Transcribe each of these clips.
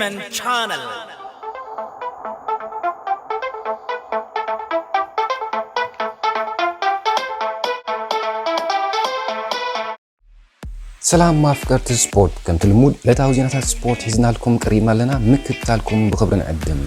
Entertainment Channel. ሰላም ኣፍቀርቲ ስፖርት፣ ከምቲ ልሙድ ዕለታዊ ዜናታት ስፖርት ሒዝናልኩም ቀሪብና ኣለና። ምክትታልኩም ብኽብሪ ንዕድም።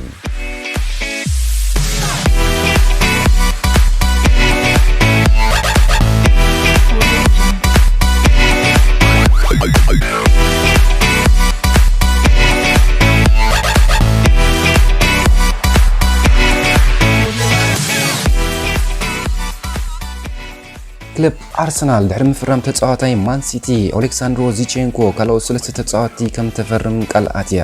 ክለብ ኣርሰናል ድሕሪ ምፍራም ተጻዋታይ ማን ሲቲ ኦሌክሳንድሮ ዚቼንኮ ካልኦት ሰለስተ ተጻዋቲ ከም ተፈርም ቃል ኣትያ።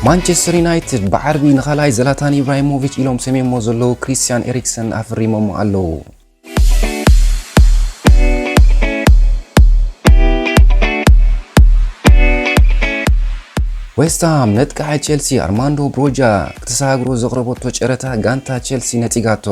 ማንቸስተር ዩናይትድ ብዓርቢ ንኻልኣይ ዘላታን ኢብራሂሞቪች ኢሎም ሰምዮሞ ዘለዉ ክሪስቲያን ኤሪክሰን ኣፈሪሞሞ ኣለዉ። ዌስትሃም ነጥቃዓይ ቸልሲ ኣርማንዶ ብሮጃ ክተሰጋግሮ ዘቕረበቶ ጨረታ ጋንታ ቸልሲ ነጺጋቶ።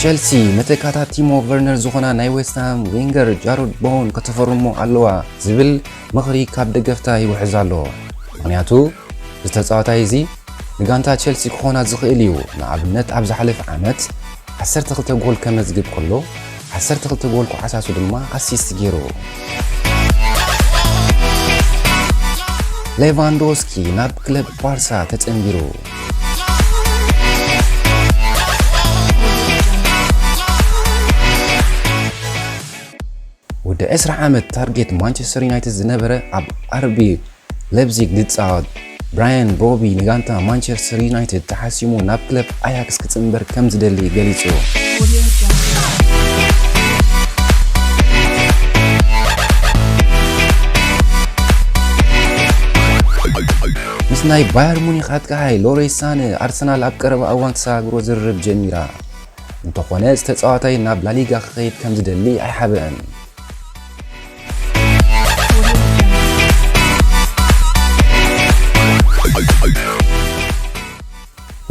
ቸልሲ መተካእታ ቲሞ ቨርነር ዝኾና ናይ ዌስትሃም ዊንገር ጃሮድ ቦወን ከተፈርሞ ኣለዋ ዝብል ምኽሪ ካብ ደገፍታ ይውሕዝ ኣሎ። ምኽንያቱ እዚ ተጻዋታይ እዚ ንጋንታ ቸልሲ ክኾና ዝኽእል እዩ። ንኣብነት ኣብ ዝሓለፈ ዓመት ዓሰርተ ክልተ ጎል ከመዝግብ ከሎ ዓሰርተ ክልተ ጎል ክዓሳሱ ድማ ኣሲስት ገይሩ። ሌቫንዶስኪ ናብ ክለብ ባርሳ ተጸንቢሩ። ወዲ ዕስራ ዓመት ታርጌት ማንቸስተር ዩናይትድ ዝነበረ ኣብ ኣርቢ ሌፕዚግ ዝጻወት ብራያን ብሮቢ ንጋንታ ማንቸስተር ዩናይትድ ተሓሲሙ ናብ ክለብ ኣያክስ ክጽንበር ከም ዝደሊ ገሊጹ። ምስ ናይ ባየር ሙኒክ ኣጥቃዓይ ሎሬ ሳነ ኣርሰናል ኣብ ቀረባ እዋን ተሰጋግሮ ዝርርብ ጀሚራ። እንተኾነ፣ እዚ ተጻዋታይ ናብ ላሊጋ ክኸይድ ከም ዝደሊ ኣይሓብአን።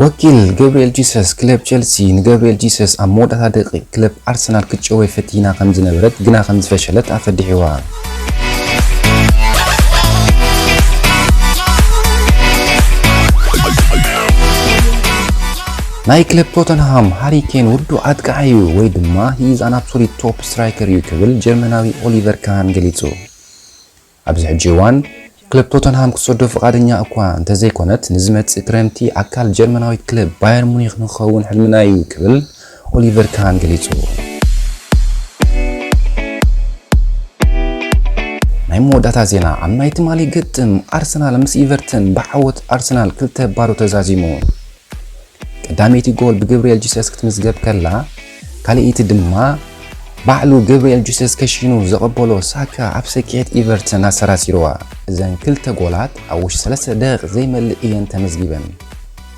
ወኪል ገብርኤል ጂሰስ ክለብ ቸልሲ ንገብርኤል ጂሰስ ኣብ መወዳእታ ደቂቕ ክለብ ኣርሰናል ክትጨወይ ፈቲና ከም ዝነበረት ግና ከም ዝፈሸለት ኣፈዲሕዋ። ናይ ክለብ ቶተንሃም ሃሪ ኬን ውዱእ ኣጥቃዓዩ ወይ ድማ he is an absolute top striker እዩ ክብል ጀርመናዊ ኦሊቨር ካሃን ገሊጹ። ኣብዚ ሕጂ እዋን ክለብ ቶተንሃም ክትሰዶ ፍቓደኛ እኳ እንተዘይኮነት፣ ንዝመጽእ ክረምቲ ኣካል ጀርመናዊት ክለብ ባየር ሙኒክ ንክኸውን ሕልምና እዩ ክብል ኦሊቨር ካሃን ገሊጹ። ናይ መወዳእታ ዜና፣ ኣብ ናይ ትማሊ ግጥም ኣርሰናል ምስ ኢቨርተን ብዓወት ኣርሰናል ክልተ ባዶ ተዛዚሙ። ቀዳመይቲ ጎል ብገብርኤል ጂሰስ ክትምዝገብ ከላ፣ ካልኣይቲ ድማ ባዕሉ ገብርኤል ጂሰስ ከሺኑ ዘቐበሎ ሳካ ኣብ ሰኪዐት ኢቨርተን ኣሰራሲርዋ። እዘን ክልተ ጎላት ኣብ ውሽጢ ሰለስተ ደቂቕ ዘይመልእ እየን ተመዝጊበን።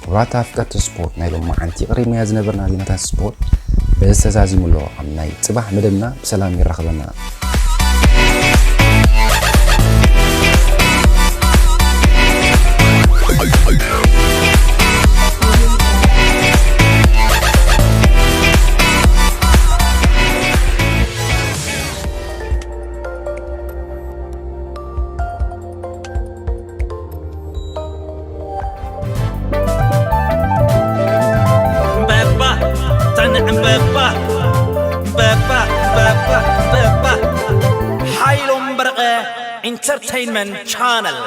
ክቡራት ኣፍቀርቲ ስፖርት፣ ናይ ሎማዓንቲ የቕሪብናዮ ዝነበርና ዜናታት ስፖርት በዚ ተዛዚሙ ኣሎ። ኣብ ናይ ጽባሕ መደብና ብሰላም የራኽበና። በባ ተንዕም በባ በባ በባ በባ ሓይሎም በርቐ ኢንተርቴይንመንት ቻነል።